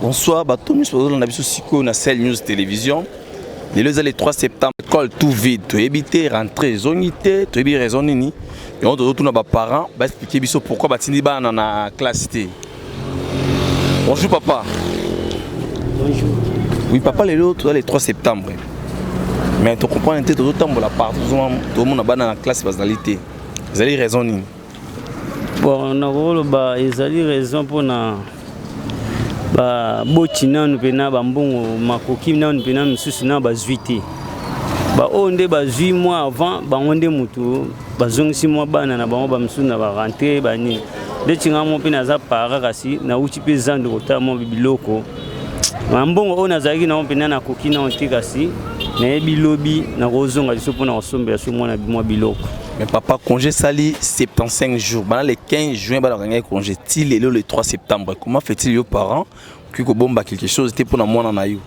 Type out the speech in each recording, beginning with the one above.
Bonsoir, bato nyonso bazolanda biso sikoyo na Cell News Télévision. Lelo eza le 3 septembre, école tout vide. Toyebi te rentrée ezongi te, toyebi raison nini. Yango tozotuna ba parents ba expliquer biso pourquoi batindi bana na classe te. Bonjour papa. Bonjour. Oui papa, lelo toza le 3 septembre. Mais to comprendre te tozotambola partout tozomona bana na classe bazali te. Ezali raison nini? Bon, nakoloba ezali raison mpona baboti nanu mpena bambongo makoki nanu mpena misusu na bazwi te. Baoyo nde bazwi mwa avant bango nde motu bazongisi mwa bana na bango bamisusu na barentre banini. Ndeti nga mo mpe naza para, kasi nauti mpe zando kotala mwa biloko mbongo oyo nazalaki nango mpena nakoki nango te, kasi nayebi lobi nakozonga liso mpona kosombela so mwana mwa biloko. Mais papa, congé sali 75 jours. Bana le 15 juin bana bakangaki congé ti lelo le 3 septembre. Comment fait-il yo parent okoki kobomba quelque chose te mpona mwana na yo?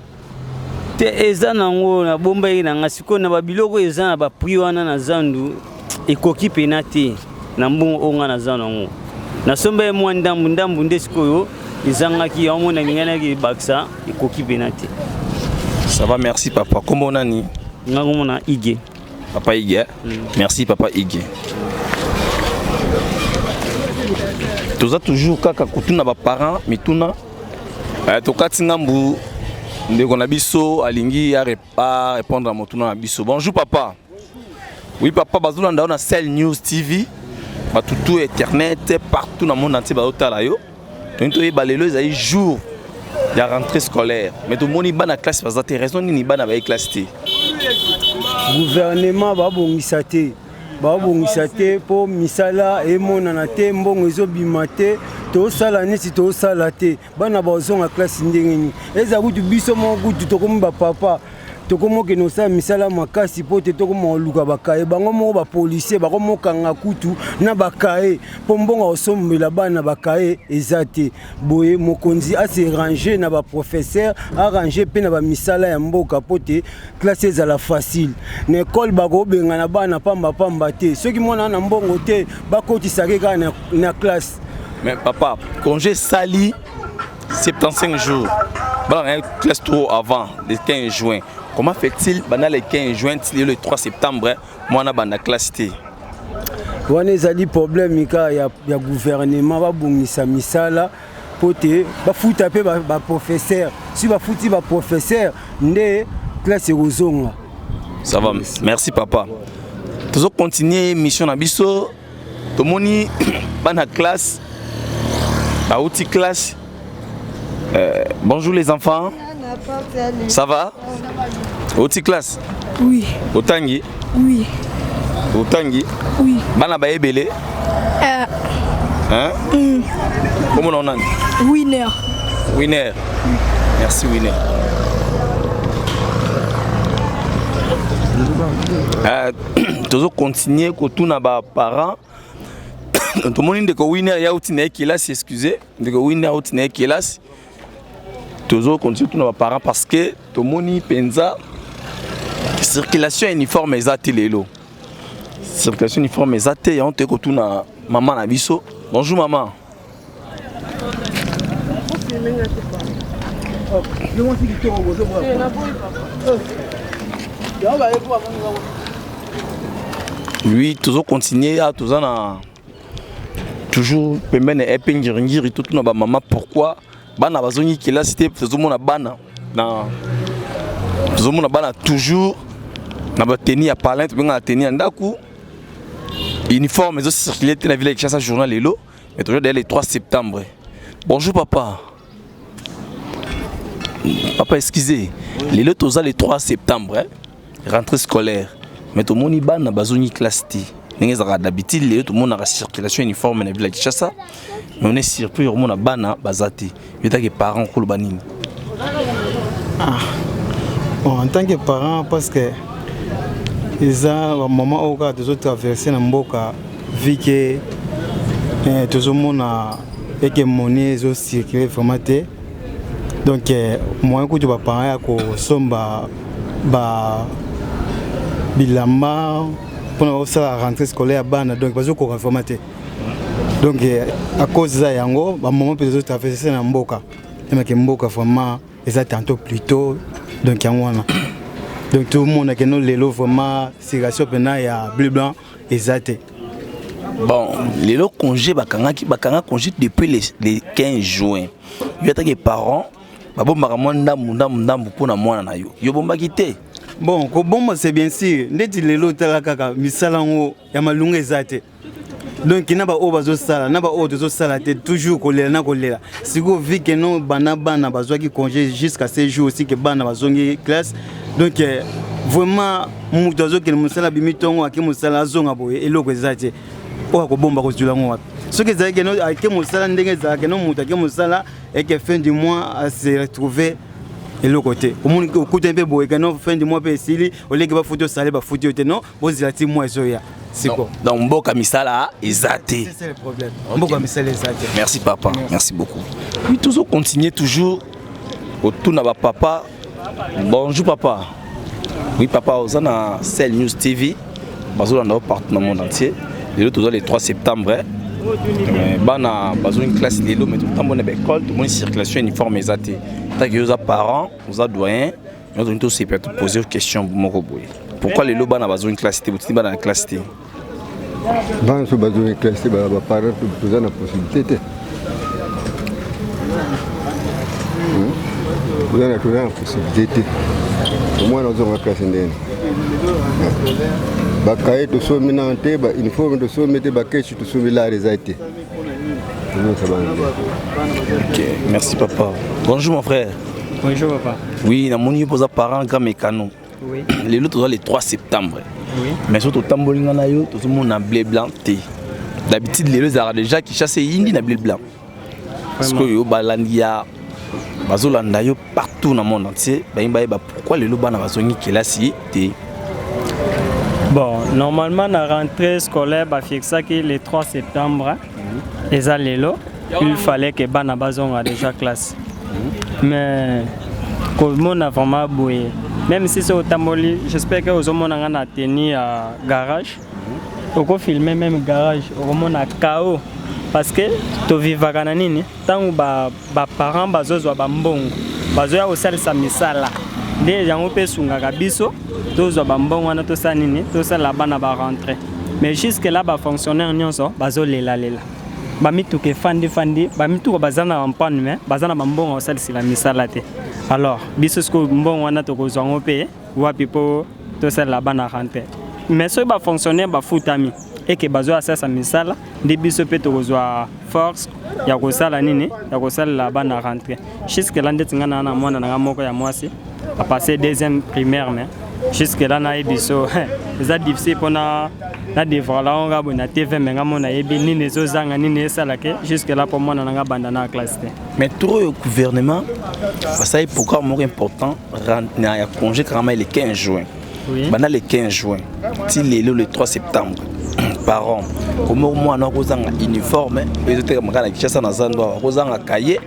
Te, eza nango nabombaki na nga. Sikoyo na babiloko eza na baprix wana na zandu, ekoki mpena te na mbongo oyo nga naza nango. Nasomba ye mwa ndambu ndambu nde sikoyo ezangaki yango mona linganaki ebakisa, ekoki mpena te. Ça va, merci papa. Kombo nani? Nga komona Ige. Papa Ige. Merci papa Ige. Toza toujours kaka kotuna baparent mituna. Tokati ngambu, ndeko na biso alingi arépondre na motuna na biso. Bonjour papa. Oui papa, bazolanda yo na Cell News TV, batutu internet partout na monde entier bazotala yo. Tolingi toyeba, lelo ezali jour ya rentrée scolaire, mais tomoni bana classe baza te. Raison nini bana baye classe te? Gouvernement babongisa te, babongisa te mpo misala emonana te, mbongo ezobima te, tosala neti tosala te. Bana bazonga classe ndenge nini? Eza kutu biso moko kutu tokomi bapapa, tokomokende kosala misala makasi mpo te tokoma koluka bakaye. Bango moko bapolicier bakomokanga kutu na bakaye mpo mbongo akosombela bana bakaye eza te. Boye mokonzi ase ranger na baprofesseur, arrange mpe na bamisala ya mboka mpo te classe ezala facile. Na ekole bakobengana bana pambapamba te. Soki mwana na mbongo te, bakotisaki kaka na classe. Mais papa, congé sali 75 jours, bana classe trop avant le 15 juin. Comment fait-il banda le 15 juin ti le 3 septembre mwana banda classe te? Wana ezali problème kaka ya gouvernement. Babongisa misala mpo te bafuta mpe baprofesseur. Si bafuti baprofesseur nde classe ekozonga. Ça va, merci papa. Tozo continuer mission na biso. Tomoni bana classe bauti classe. Bonjour les enfants, ça va? Outi classe? Oui. Otangi? Oui. Otangi? Oui. Bana bayebele? Hein? Comment on a? Winner. Winner. Merci Winner. Tozo continuer kotuna ba parents. Tomoni ndeko Winner ya uti na ye kelasi. Excusez, ndeko Winner auti na ye kelasi. Tozo continuer tuna ba parents parce que tomoni mpenza circulation uniforme eza te lelo. Circulation uniforme eza te, yango toye kotuna mama na biso. Bonjour mama. Oui, tozo continuer a toza na toujours pembeni ya epe Ngiringiri. Totuna bamama pourquoi bana bazongi kelasi te. Tozomona bana na tozomona bana toujours na bateni ya palin, tobenga na teni ya ndako. Uniforme ezocircule te na ville ya Kinshasa journal lelo, mais toujours d'ailleurs le 3 septembre. Bonjour papa. Papa, excusez, lelo toza le 3 septembre, hein? Rentrée scolaire, mais tomoni bana bazongi classe te ndenge ezalaka d'habitude. Lelo tomonaka circulation uniforme na ville ya Kinshasa, mais on est surpris omona bana baza te. Yo tant que parent koloba nini? Ah. Bon, en tant que parent, parce que eza bamama oyo kaka tozotraverse na mboka, vu que tozomona eke monnaie ezocircule vraiment te. Donc moyen kutu baparent ya kosomba ba bilamba mpona kosala rentrée scolaire ya bana, donc bazokoka vraiment te. Donc à cause eza yango bamama mpe tozotraverse na mboka. Emake mboka vraiment eza tantôt plutôt, donc yango wana. Donc tomona que no lelo vraiment circulation mpena ya bleu blanc eza te. Bon, lelo congé bakangaki, bakanga congé depuis le 15 juin. Yo atake parent, babombaka mwa ndambu ndambu ndambu mpona mwana na yo, yo bombaki te? Bon, kobomba, c'est bien sûr. Ndeti lelo otala kaka misala yango ya malunga eza te. Donc na baoyo bazosala, na baoyo tozosala te, toujours kolela na kolela. Sikoyo vu que no bana bana bazwaki congé jusqu'à ce jour aussi que bana bazongi classe, donc vraiment moto azokende mosala, abimi ntongo, ake mosala, azonga boye, eloko eza te. Oyo akobomba, kozwila yango wapi? Soki ezalaki no ake mosala, ndenge ezalaki no moto ake mosala eke fin du mois ase retrouver eloko te. Omoni okutani mpe boye kano fin du mois mpe esili, oleki bafuti osale, bafuti yo te, non, bozela ti mois ezoya siko. Donc mboka misala eza te. C'est le problème, mboka misala eza te. Merci papa, merci beaucoup. Oui, toujours continuer, toujours otuna bapapa. Bonjour papa. Oui papa, oza na Cell News TV, bazolanda yo partout na monde entier. Lelo toza le 3 septembre. Bana bazongi classe lelo, mais totambola na baécole, tomoni circulation uniforme eza te. Tant que yo oza parent, oza doyen, nyonso tosepela topose question moko boye: pourquoi lelo bana bazongi classe te, botindi bana na classe te? Bana so bazongi classe te, baparent toza na possibilité te. Toza na possibilité te. Omwana ozonga classe ndeni? Bacahier tosombi nano te, bauniforme tosombi te, bakeshi tosombi, lare eza te, tozongisa bana te. Ok, merci papa. Bonjour mon frère. Bonjour papa. Oui, namoni yo mpoza parent grand mécano. Oui. Lelo toza le 3 septembre. Oui. Mais so totamboli nga na yo, tozomona blé blanc te. D'habitude lelo ezalaka déjà Kinshasa eyindi na blé blanc. Sikoyo balandi ya bazolanda yo partout na monde entier, balingi bayeba pourquoi lelo bana bazongi kelasi te. Bon, normalement la rentrée scolaire bafixaki le 3 septembre. Eza lelo. Il fallait que bana bazonga déjà classe. Mais komona vraiment boye, même si c'est otamboli, j'espère que ozomona nga na tenue ya garage. Okofilme même garage, okomona chaos, parce que tovivaka na nini? Ntango baparent ba bazozwa bambongo, bazoya kosalisa misala, nde yango mpe esungaka biso tozwa bambongo wana, tosala nini? Tosala bana barentrée. Mais jusque là bafonctionnaire nyonso bazolelalela, bamituka efandi-fandi, bamituka baza na bapanne, mais baza na bambongo kosalisela misala te. Alors biso sikoyo mbongo wana tokozwa yango mpe wapi mpo tosalela bana rentrée? Mais soki bafonctionnaire bafutami eke bazwa asalisa misala, nde biso mpe tokozwa force ya kosala nini? Ya kosalela bana rentrée. Jusque là ndeti ngai naa na mwana na ngai moko ya mwasi apasse deuxième primaire, mais jusque là nayebi so eza difficile mpona na dévoiler yango nga boye na TV, mais nga mo nayebi nini ezozanga, nini esalake jusque là mpo mwana na nga banda na classe te. Mais trop oyo gouvernement basali programme moko important na ya congé carrément le 15 juin. Banda le 15 juin ti lelo le 3 septembre, parent komo mwana akozanga uniforme oyo ezotekama kaka na Kinshasa na zando awa, akozanga cahier.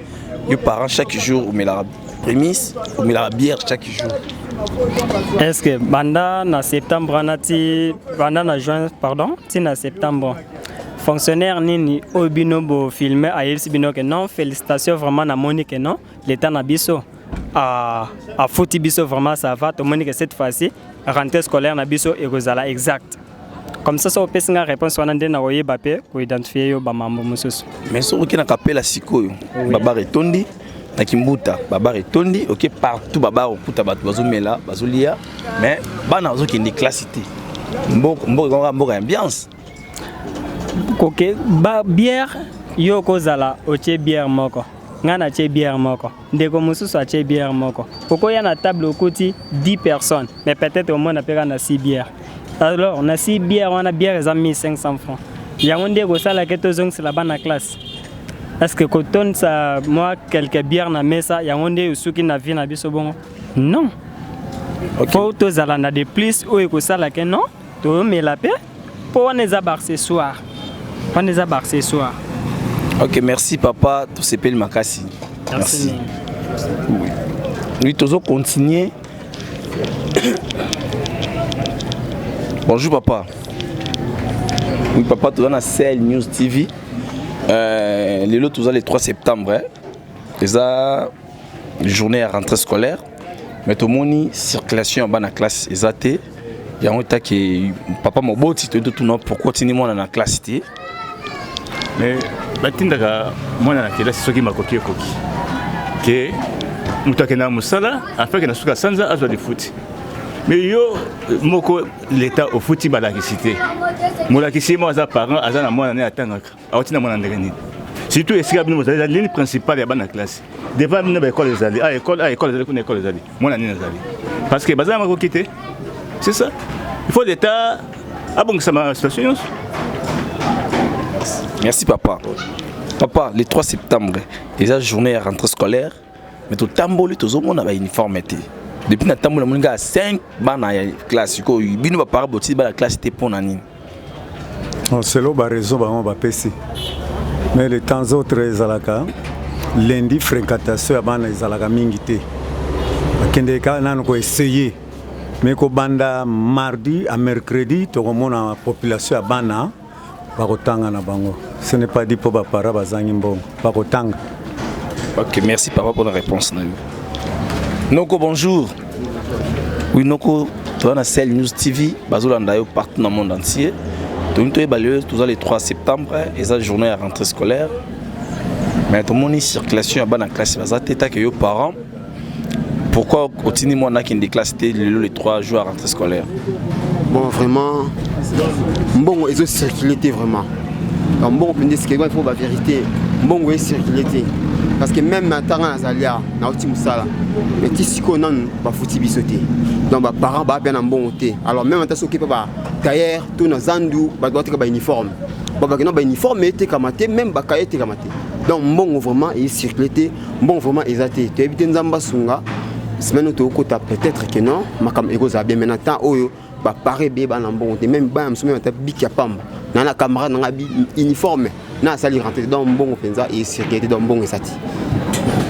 Yo parent, chaque jour omelaka prémisse, omelaka bière chaque jour. Est ce que banda na septembre wana ti, banda na juin, pardon, ti na septembre, fonctionnaire nini oyo bino bofilme ayebisi bino ke non, félicitation, vraiment namoni ke non, l'état na biso afuti biso, vraiment ça va, tomoni ke cette fois-ci rentrée scolaire na biso ekozala exact comme ça? So opesi nga réponse wana, nde nakoyeba mpe koidentifie yo bamambo mosusu. Mais soki oke na Kapela sikoyo, babar etondi. Na Kimbuta babar etondi. Oke partout, babar, okuta bato bazomela, bazolia, mais bana bazokende classe te. Mboka mboka mboka ya ambiance. Koke ba bière, yo kozala otie bière moko, ngai natie bière moko, ndeko mosusu atie bière moko, okoya na table okuti 10 personnes, mais peut-être omona mpe kaka na 6 bière. Alors na 6 bière wana, bière eza 1500 francs. Yango nde ekosalaka tozongisela bana classe? Est ce que kotondisa mwa quelque bière na mesa, yango nde esuki na vie na biso bongo? Non. Faut tozala na de plus oyo ekosalaka non, toyomela mpe, mpo wana eza baaccessoire, wana eza baaccessoire. Ok, merci papa, tosepeli makasi. Merci, oui. Oui, tozo continuer. Bonjour papa. Oui papa, toza na Cell News TV. Lelo toza le 3 septembre, eh? Eza journée ya rentrée scolaire mais tomoni circulation ya bana classe eza te. Yango etake papa moboti toyei totuna pourquoi otindi mwana na classe te. Mais batindaka mwana na kelasi soki makoki ekoki ke moto akendaka mosala afin ke na suka sanza azwa lifuti. Mais yo moko leta ofuti balakisi te, molakisi ye moko aza parent, aza na mwana naye atangaka, aotinda mwana ndenge nini? Surtout esika bino bozali, eza ligne principale ya bana classe. Devant bino baekole ezali, a école, a école ezali kuna, école ezali, mwana nini azali? Parce que baza na makoki te. C'est ça, il faut l'état abongisa ma situation nyonso. Merci papa. Papa, le 3 septembre eza journée ya rentrée scolaire, mais totamboli tozomona bauniforme te. Depuis natamboli namoni kaka 5 bana ya classe. Sikoyo bino baparent botili bana classe te mpo na nini? Selon baraison bango bapesi, mais le temps autres ezalaka lundi, fréquentation ya bana ezalaka mingi te, bakendeke kaka nanu koessayer. Mais kobanda mardi à mercredi tokomona population ya bana bakotanga na bango. Ce n'est pas dit mpo baparents bazangi mbongo, bakotanga. Ok, merci papa pour la réponse na yo. Noko, bonjour. Oui noko, toza na Cell News TV, bazolanda yo partout dans le monde entier. Tolingi toyeba, lelo toza le 3 septembre, eza journée ya rentrée scolaire, mais tomoni circulation ya bana classe baza te. Take yo parent, pourquoi otindi mwana akende classe te lelo le 3 jours ya rentrée scolaire? Bon, vraiment mbongo ezocircule te. Vraiment donc mbongo mpenza esika, il faut bavérité, mbongo ecircule te, parce que même atanga nazali awa, nauti mosala, mais ti sikoyo nanu bafuti biso te. Donc baparent baa mpe na mbongo te. Alors même ata soki mpe batailleur to na zandu, bato bateka bauniforme, babaki no bauniforme etekama te, même bakaye etekama te. Donc mbongo vraiment ecircule te, mbongo vraiment eza te. Toyebi te, Nzambe asunga, semaine oyo tokokota, peut-être que non, makambo ekozala bien. Maintenant temps oyo baparents ebeye bana mbongo te, même bana mosusu, même ata biki ya pamba na camarade nanga bi uniforme na asali rentrée. Donc mbongo mpenza ecircule te, donc mbongo eza te,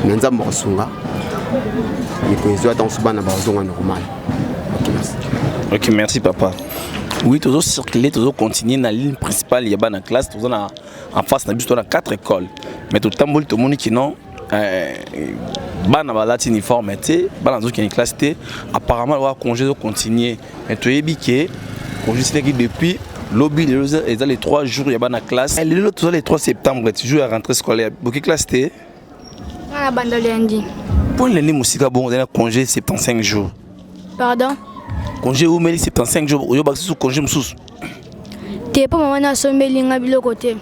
mais Nzambe akosunga, mikolo ezwa ntango so bana bazonga normal. Ok, merci. Ok, merci papa. Oui, tozo circuler, tozo continuer na ligne principale ya bana classe. Toza na en face na biso, toza na 4 écoles, mais totamboli tomoni kino bana balati uniforme te, bana bazokende classe te. Apparemment lokola congé ezocontinue, mais toyebi ke congé esilaki depuis lobi. Lelo eza les 3 jours ya bana classe. Lelo toza le 3 septembre, jour ya rentrée scolaire, boki classe te? Nga na banda lundi. Mpo lundi mosika bongo, ozali na congé 75 jours. Pardon? Congé eumeli 75 jours, oyobaki susu congé mosusu? Te, mpo mama na asombeli nga biloko te.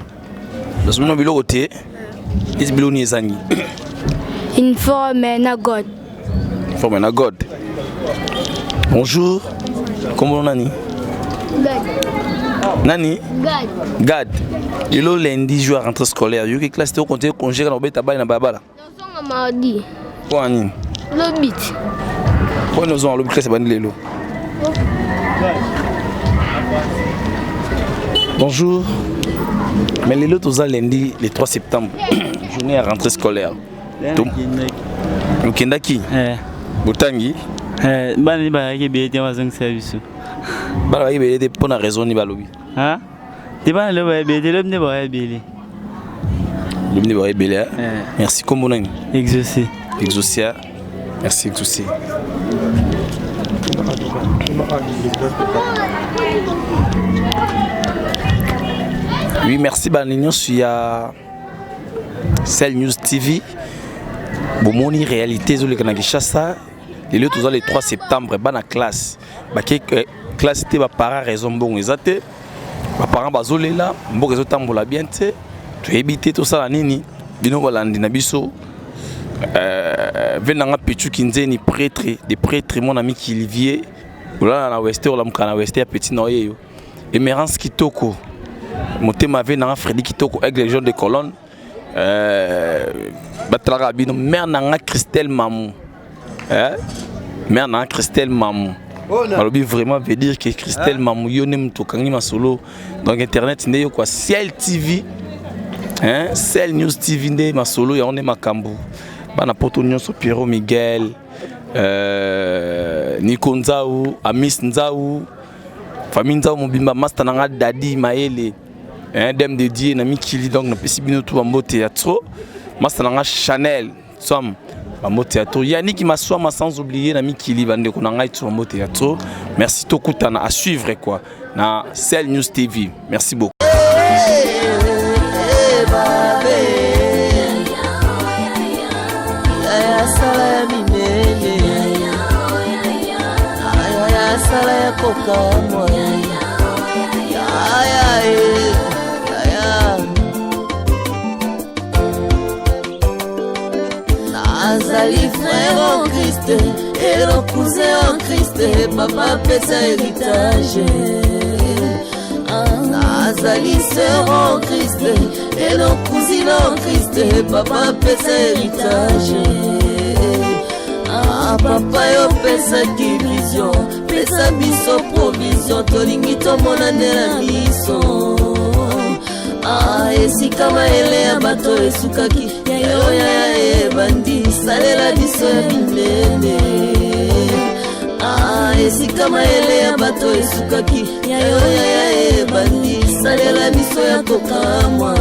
Nasombi biloko te? Esi biloko nini ezangi? Uniforme na god. Uniforme na god. Bonjour, kombo nani? Gad. Nani? Gad. Gad, lelo lundi, jour ya rentrée scolaire, yoki classe te, okontinue congé kana obeta bale na balabala? Tozonga mardi. Mpo na nini? Lobi ti. Mpo nini ozonga lobi, classe ebandi lelo? Bonjour. Mais lelo toza lundi le 3 septembre, journée ya rentrée scolaire. Okendaki? Botangi? Bana nde bazalaki ebele te, bazongisa biso. Bana bayaki ebele te mpo na raison nini balobi? Te, bana lelo baya ebele te, lobi nde baya ebele. Lobi nde baya ebele. Merci. Kombo nani? Exaucé. Exaucé, merci Exaucé. Oui, merci bana nyonso ya Cell News TV. Bomoni réalité ezoleka na Kinshasa. Lelo toza le 3 septembre, bana classe bake classe te, baparent raison mbongo eza te, baparent bazolela, mboka ezotambola bien te, toyebi te tosala nini. Bino balandi na biso, ve nanga Pichu Kinzeni, prêtre de prêtre, mon ami Kilivier, olala na wester, olamuka na wester, petit na oyeyo Emerance Kitoko, motema ve nanga Fredi Kitoko, aigle jaune de colonne, batalaka bino. Mare nanga Christelle Mamu, eh? Mare nanga Christelle Mamu balobi vraiment veut dire que Christelle Mamu, yo nde moto okangi masolo. Donc internet nde yo kwa Ciel TV, hein? Ciel News TV nde masolo yango nde makambo. Bana poto nyonso, Pierrot Miguel, Nico Nzau, Amis Nzau, famille Nzau mobimba, master nanga Dadi Mayele, hein, dame de Dieu na mikili. Donc napesi bino tu bambote ya trop. Master nanga Chanel. Tswam bambote ya trop. Yannick Maswama, sans oublier na mikili bandeko na ngai, bambote ya trop. Merci, tokutana, à suivre quoi, na Cell News TV. Merci beaucoup. Sala ya minene, aya sala ya kokamwa, yaya yaya. Nazali frère en Christ et le cousin en Christ, papa apesa héritage. Nazali sœur en Christ et le cousine en Christ, papa apesa héritage. Ah, papa, yo opesaki vision, pesa biso provision, tolingi tomona nde na miso. Ah, esika mayele ya bato esukaki, yayo yaya ebandi, salela biso ya minene. Ah, esika mayele ya bato esukaki, yayo yaya ebandi, salela biso ya kokamwa.